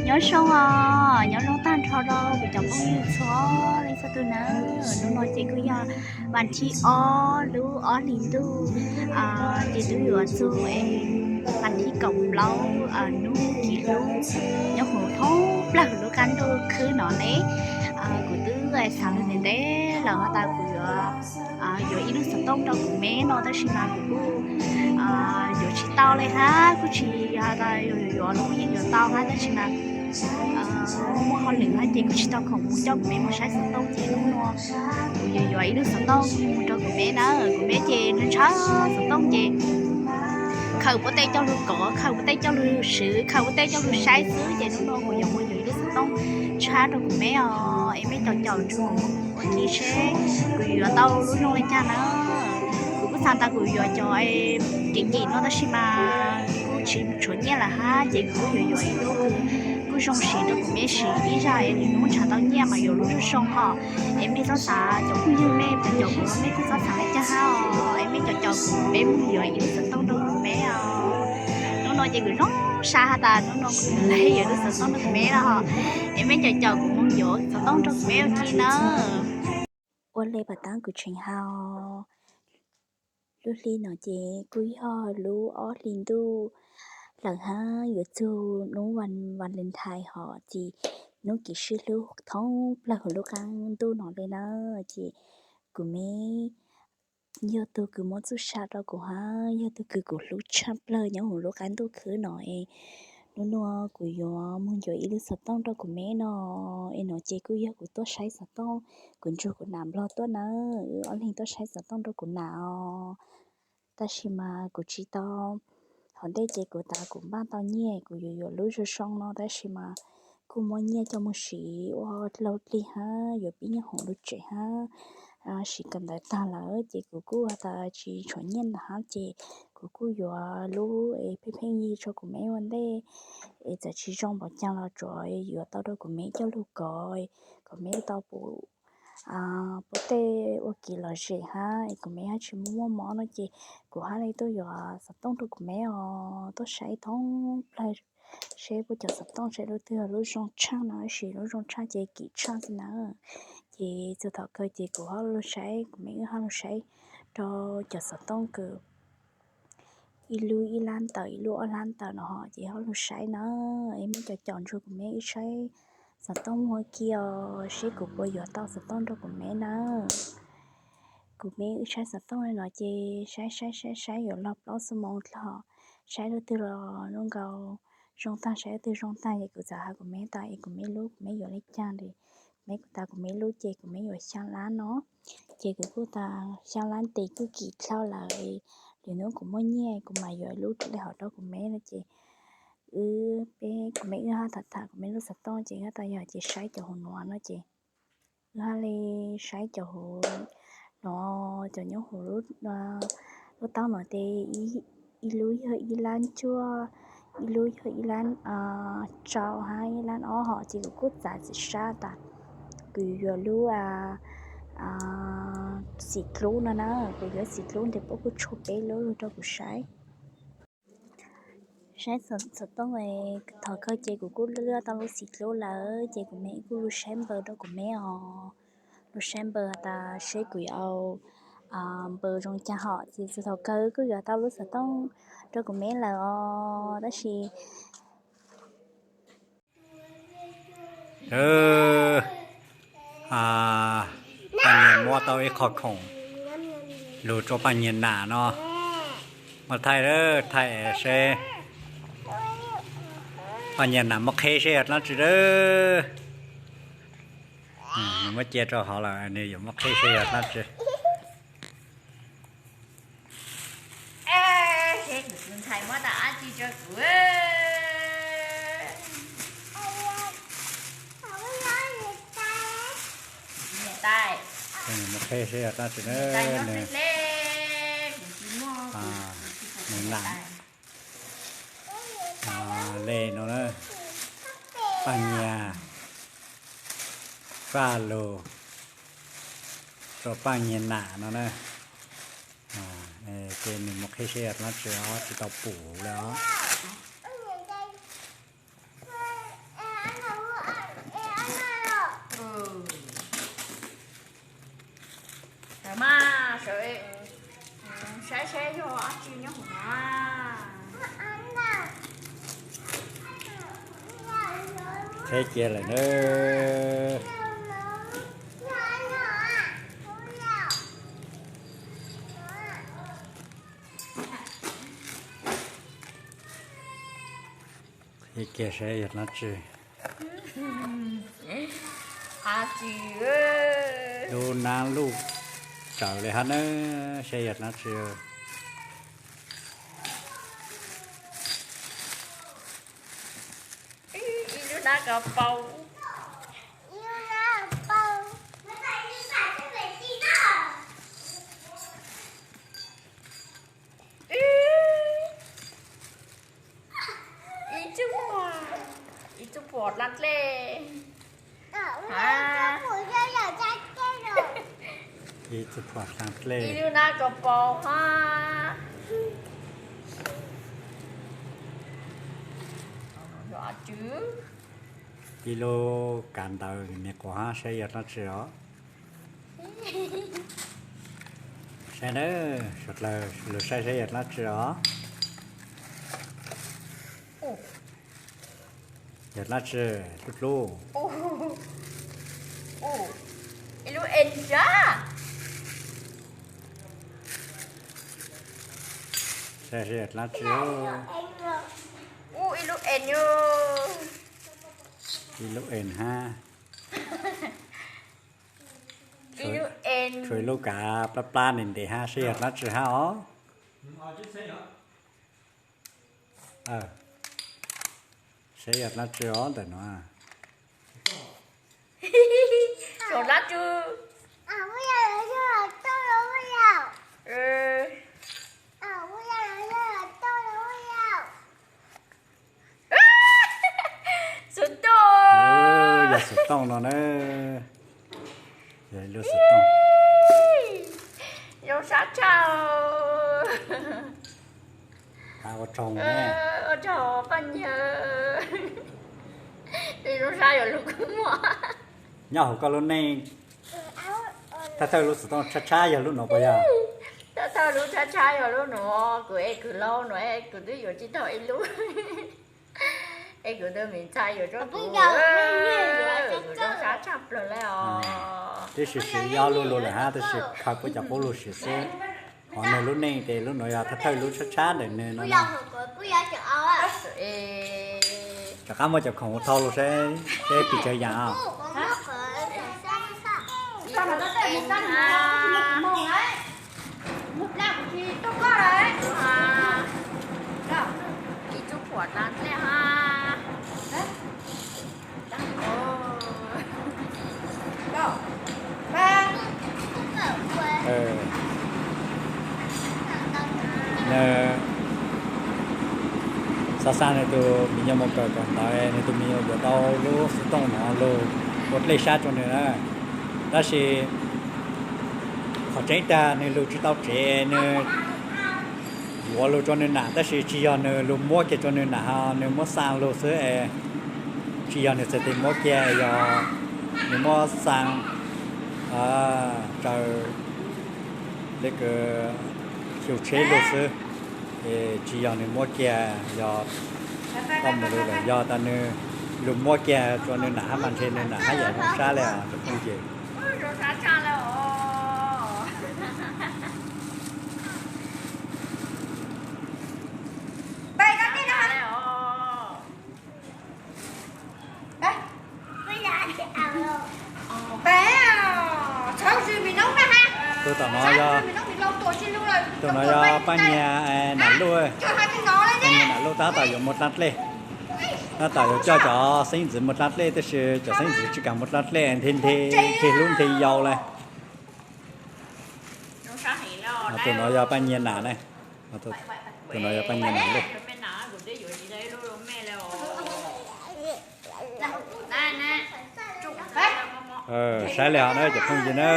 Nyob zoo os, nyob zoo tag nrho rau kuv cov phooj ywg txhua leej txhua tus na. Hnub no ces kuj yog vas thib ob lub ob hlis ntuj, ces twb yuav txog es vas thib kaum plaub hnub kis hlub nyob hauv thoob plaws lub qab ntuj khwb no ne. Kuv twb xav los ntev ntev lawm has tas kuv yuav yuav ib lub xov tooj rau kuv me no tab sis mas kuv kuj yuav tsis tau li hab, kuj tsis has tas yuav yuav los kuj yeej yuav tau hab tab sis mas muaj hauj lwm hab ces kuj tsis tau khoom mus coj kuv me mus saib xov tooj ces hnub no kuv yuav yuav ib lub xov tooj mus rau kuv me na. Kuv me ces ntshaw xov tooj ces khaws puab tej coj lug kov, khaws puab tej coj lug swv, khaws puab tej coj lug saib xwb ces hnub no kuv yuav mus yuav ib lub xov tooj tshab rau kuv me os. Es mej caum caum nrug kuv ua ke seb kuv yuav tau lub zoo li cas na. Kuv kuj xav tas kuv yuav cov kev nkim no tab sis mas kuj tsis tshuav nyiaj lawm hab ces kuv kuj yuav yuav ib lub kuj zoo siv rau kuv me siv ib zag es lwm hnub ntshaw tau nyiaj mas yuav lub zoo zoo hos. Es mej txhob xav, cov phooj ywg mej caum caum kuv los mej kuj txhob xav li cas hab os, es mej caum caum kuv peb mus yuav ib lub xov tooj rau kuv me os. Hnub no ces kuv zoo sab has tas hnub no kuv yuav lub xov tooj rau kuv me no hos. Es mej caum caum kuv mus yuav xov tooj rau kuv me ua ke na. Ua le pom taab kuv tseem hais, lub hli no ces kuj yog lub ob hlis ntuj lawm hab yuav txug hnub Valentine hos ces hnub kis sib hlub thoob plaws huv lub qab ntuj no li na. Ces kuv me yog tug kws muab txuj sa rau kuv hab yog tug kws kuv hlub tshaj plawg nyob huv lub qab ntuj khwb no es hnub no kuv yuav mus yuav ib lub xov tooj rau kuv me no. Es no ces kuj yog kuv tuaj saib xov tooj, kuv nrug kuv nam nplog tuaj na, wb ob leeg tuaj saib xov tooj rau kuv nam os. Tab sis mas kuv tsis tau, hov ntej ces kuv tas kuv npaj tau nyiaj kuv yuav yuav lub zoo zoo no tab sis mas kuj muab nyiaj coj mus siv ua dlau dlig hab yuav pib nyob hoom lub tsev hab, siv kawm ntawv tag lawm ces kuv kuj has tas tsis tshuav nyiaj ntawd hab ces kuv kuj yuav lub es pheej pheej yig rau kuv me ua ntej, es txawm tsis zoo npaum caag los tsuav yuav tau rau kuv me coj lug kov, kuv me tau pum puab tej ua kev lom zem hab es kuv me hab tsis muaj muaj mob no ces kuv hab li tuaj yuav xov tooj rau kuv me os, tuaj saib thoob plawg seb puab cov xov tooj seb lub twg lub zoo tshaj no, tab sis lub zoo tshaj ces kim tshaj xwb na. Ces txug thaum kawg ces kuv hab lug saib, kuv me wb hab lug saib rau cov xov tooj kws ib lub ib lab ntawm ib lub ob lab ntawm no hos ces hab lug saib na. Es mej caum caum nrug kuv me wb saib xov tooj ua ke os, seb kuv puas yuav tau xov tooj rau kuv me na. Kuv me wb saib xov tooj li no ces saib saib saib saib yuav luag plaub xuab moos dlhau, saib lub twg los zoo nkaus zoo tag, saib lub twg zoo tag ces kuv txawm has kuv me tas es kuv me lub kuv me yuav li caag li. Kuv me kuj tas kuv me lub ces kuv me yuav xyaa lab no. Ces kuv kuj tas xyaa lab tes kuj kim dlhau lawm, lwm hnub kuv muaj nyiaj kuv mam yuav lub rau li hov rau kuv me no ces wb peb kuv me wb hab tham tham kuv me lub xov tooj ces hab tas yog ces saib cov huv nuav no ces wb hab li saib cov huv nuav, cov nyob huv lub taub nuav tes ib lub yog ib lab cuaj, ib lub yog ib lab rau hab ib lab ob hos ces kuv kuj txav txim sab tas kuv yuav lub xim dlub no na, kuv yuav xim dlub tes puab kuj tshuaj peb lub lug rau kuv saib. Saib xov tooj, thaum kawg ces kuv kuj lub tau lub xim dlub lawm ces kuv me kuj lug saib npaws rau kuv me os, lug saib npaws has tas seb kuv yuav npaws zoo caag hom ces txug thaum kawg kuj yuav tau lub xov tooj rau kuv me lawm os, tab sis Paj Nyiag muab tau ib qho khoom lug rua Paj Nyiag nam no, muab thaij, thaij seb Paj Nyiag nam muab qheb seb yog dlaab tsi lawm. Nws muab cia rau hov lawm, nws yuav muab qheb seb yog dlaab tsi. Nws muab qheb seb yog dlaab tsi na, nws nam le no na, Paj Nyiag txaj lug rua Paj Nyiag nam no na. Ces nws muab qheb seb yog dlaab tsi os, tsis tau pum le os. Qhib kiag lawm na. Qhib kiag saib yog dlaab tsi. Lub nab luj tsawv le hab na, saib yog dlaab tsi. Ib lub nab ko paub. Ib tug phuam, ib tug phuam dlaab dlej. Ib tug phuam dlaab dlej. Ib lub nab ko paub hab. Ib lub kav ntawv me quas hab, saib yog dlaab tsi os. Saib na, suav dlawg lug saib saib yog dlaab tsi os. Yog dlaab tsi, hlub hlub. Ib lub en sab. Saib saib yog dlaab tsi. Ib lub en os. Ib lub en hab. Tshuav ib lub kav plab plab ntev ntev hab, saib yog dlaab tsi hab os. Saib yog dlaab tsi os ntawm no. Xov tooj. Yog xov tooj no na. Yog ib lub xov tooj. Zoo sab tshaj. Ua tsaug, ua tsaug Paj Nyiag. Zoo sab yuav lub kua muag. Nyob hauv koj lub neej, thawj thawj lub xov tooj tshab tshab yog lub nuav puas yog? Thawj thawj lub tshab tshab yog lub nuav, kuv ev kws laug nuav es kuv twb yuav tsis tau ib lub. Es kuv tus me ntxhais yuav rau kuv, kuv zoo sab tshaj plaws le os. Twb sis siv ob lub lug lawm hab, tab sis khaws puab cov qub lug sim xwb. Hov nwg lub neej tes lub nuav yog thawj thawj lub tshab tshab ntawm nwg no na. Rov qab muab cov khoom ua thau lug saib, saib pes tsawg yaam os. Ib tug phuam dlaab dlej hab. Xav xav nwg tus me nyuam mus kawm kawm ntawv, nwg tus me nyuam yuav tau lub xov tooj no lug ua dlej sab rua nwg na. Tab sis qhov tseeb tag nwg lug tsis tau tsev, nwg yuav lug rua nwg nam, tab sis tsis yog nwg lug muab kiag rua nwg nam, ho nwg muab xaa lug xwb es tsis yog nwg txhais tes muab kiag, yog nwg muab xaa raws le kws xyum tsheb lug xwb, es tsis yog nwg muab kiag, yog koj mus lug lawm, yog tas nwg lug muab kiag rua nwg nam hab mas ntshe nwg nam hab yam zoo sab le os cov phooj ywg. Tus tom no yog, tus no yog Paj Nyiag nam luj, Paj Nyiag nam luj tab tom yuav mus dlaab dlej, tab tom yuav coj cov xeeb ntxwv mus dlaab dlej, tab sis cov xeeb ntxwv tsis kam mus dlaab dlej, nthe nthe, nthe hlub nthe yau le. Tus no yog Paj Nyiag nam ne, tus no yog Paj Nyiag nam luj. Saib le hov na cov phooj ywg na.